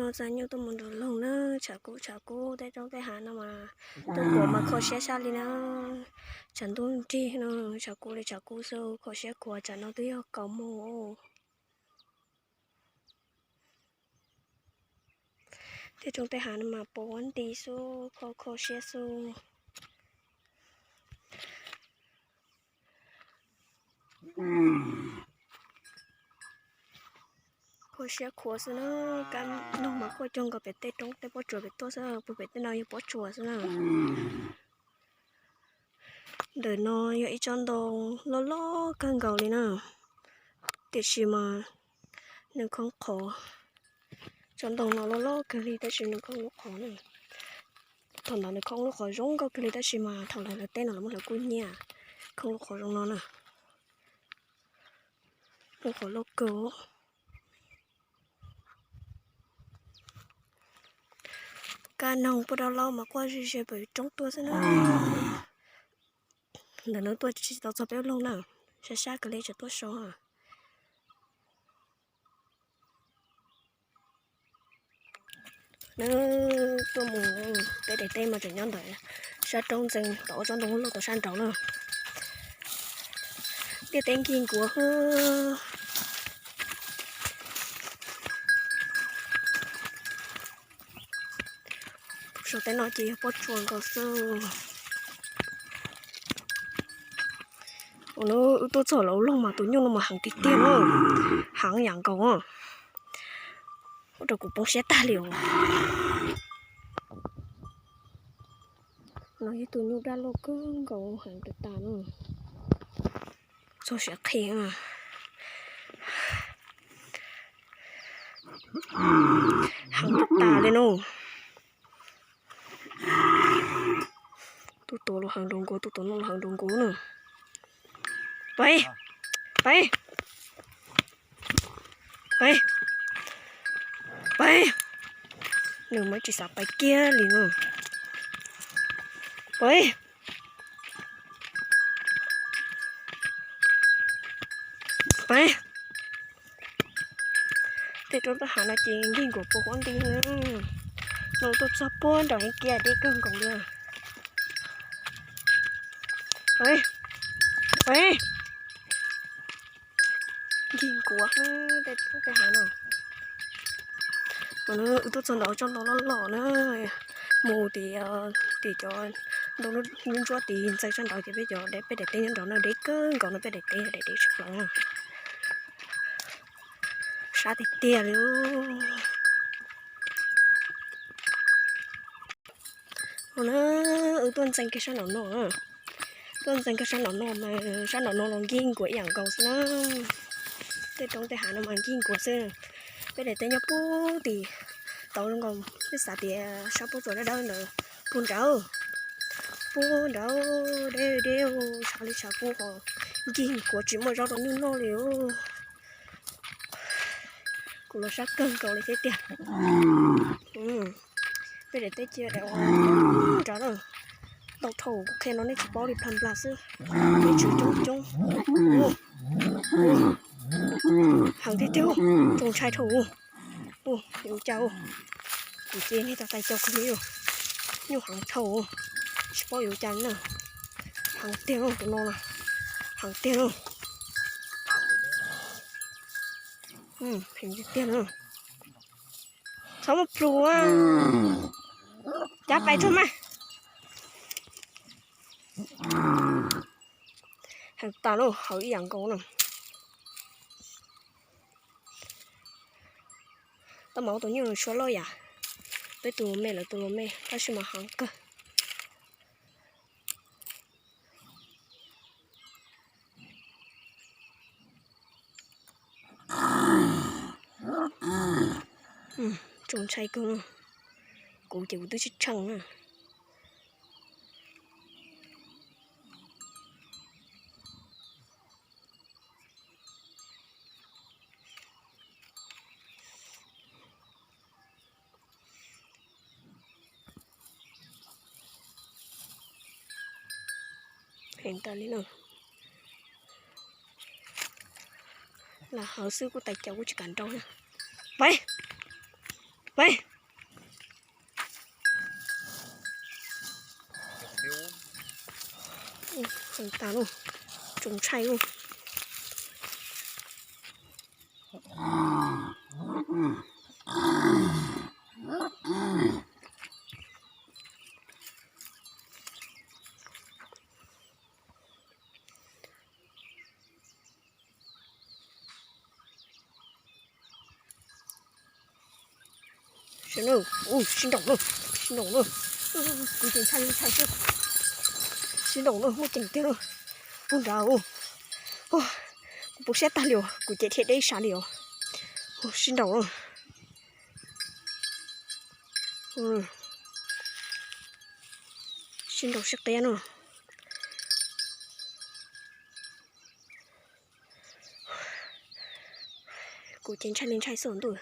Txaj nyuj tuaj mus nraum loog na, tshav kub tshav kub tej roob tej hav no mas tuaj kuav mas kho siab sab li na. Tshav ntuj nrig no, tshav kub li tshav kub xwb, kho siab khuav tsam no twb yog kaum moos. Tej roob tej hav no mas pos huab nti xwb, kho kho siab xwb. Kho siab khuav xwb na, kab noog mas quaj cuag nkaus pem tej roob tej pob tsuas pem tuaj xwb, pem tej no yog pob tsuas xwb na. Ntawm no yog ib tsob ntoo loj loj kawg nkaus li na, tiam sis mas nws khoob qhov. Tsob ntoo no loj loj kawg li tab sis nws khoob lub qhov na. Thaum ntawd nws khoob lub qhov zoo nkauj kawg li tab sis mas thaum lawv lawv teb no lawv muab hlawv kub nyiab, khoob lub qhov zoo no na. Lub qhov loj kawg. Kab noog puag dab laug mas quaj ze ze pem roob tuaj xwb na. Ntawm no tuaj tsis tau txog peb ub loog na, sab sab kawg li tseem tuaj so. Nws tuaj mus, peb daim teb mas tseem nyob ntawm sab roob ntxees tom ub tsob ntoo loj tom sab nraud na. Tiaj teb nkig nkuav hwb. Saum tej no ces yog pob tsuas nkaus xwb. Ua no wb tuaj txog lawv ub loog mas tus nyuj no mas heev tiag tiag na, heev yam nkaus. Ua rau kuv poob siab tag li os. No yog tus nyuj dab laug kawg nkaus heev tas tas na. Txog siav qhi. Heev tas tas li no. Tuj tuav los heev nraug nkaus, tuj tuav no los heev nraug nkaus na. Pais, pais, pais, pais. Nws mas tsis xav pais kiag li no. Pais, pais. Tej roob tej hav no ces nkig nkuav puas huab nti na. No tuaj txog puag nram heev kiag deb kawg nkaus li. Pais, pais. Nkig nkuav tej roob tej hav no. Wb tuaj txog nram tsob ntoo loj loj na, mus tim, tim cov ntoo ntsuab ntsuab tim ntxeev sab nraud ces peb cov, peb daim teb nyob nraud no deb kawg nkaus no, peb daim teb daim deb tshaj plaws na. Sab tiag tiag li. No na, wb tuaj ntxeev kiag sab nraum no, tuaj ntxeev kiag sab nraum no mas sab nraum no los nkig nkuav ib yam nkaus xwb na. Tej roob tej hav no mas nkig nkuav xwb. Peb daim teb nyob puag tim tod zoo nkaus, peb xav tias sab pob tsuas dawb dawb ntawd puag nrad, puag nrad deb deb, tshav li tshav kub ho nkig nkuav tsis muaj zaub rau nyuj noj li. Kuv los sab kawg nkaus li thiab tiag. Peb daim teb cia daim ua nrad na, ntau dhau kuv qhia no nej tsis paub li, plag nplag xwb, peb tswv coob coob. Heev tiag tiag, txaus ntshai dhau. Ua cas, kuv ces niag tais tais caus kawg li, nyuj heev dhau, tsis paub yuav ua cas na. Heev tiag tus no na, heev tiag na. Heev tiag na. Txhob muab plhus, cab pais tsuag mas. Heev tas na, heev ib yam nkaus na. Tau mas ua tus nyuj nws tshuav loj yam peb tus me, lawv tus los me tab sis mas heev kawg. Txaus ntshai kawg, kuv ces kuv twb tsis tsheej na. Heev tas li na. Lam hawv xwb kuj tais caus kuj tsis kam nrau na. Pais. Peb. Heev tas lauj, tsoos ntshai lauj. Sib nraus na, sib nraus na, kuv ces ntshai ntshai xwb. Sib nraus na, muaj ceem tiag na. Ub nrad, kuv poob siab tag li os, kuv ces dhia deb sab li os. Sib nraus na. Sib nraus sib qiab no. Kuv ces ntshai li ntshai xwb ntuj.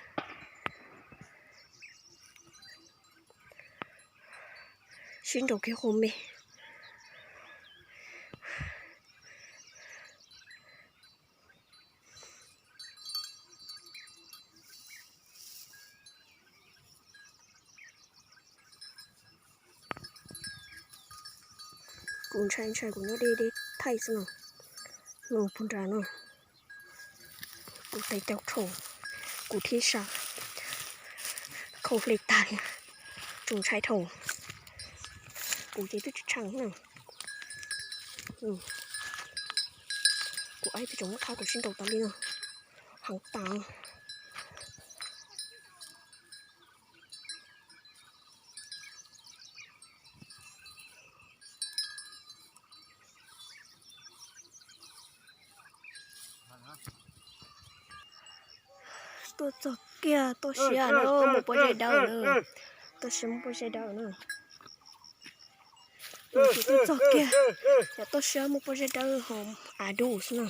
Sib nraus kiag qhov me. Kuv ntshai ntshai kuv nyob deb deb thaij xwb no. No puag nrad no. Kuv tes cau dhau, kuv thiab sab khau hle tag li. Tsoos ntshai dhau. Kuv ces twb tsis tsheej na. Kuv ib tug tsoos muab qhab kuv sib nraus tas li no. Heev tas. Tuaj txog kiag, tuaj siab na, muaj pob zeb dawb na. Tuaj siab muaj pob zeb dawb na. Tuaj txog kiag, yog tuaj siab muaj pob zeb dawb ho av dub xwb na.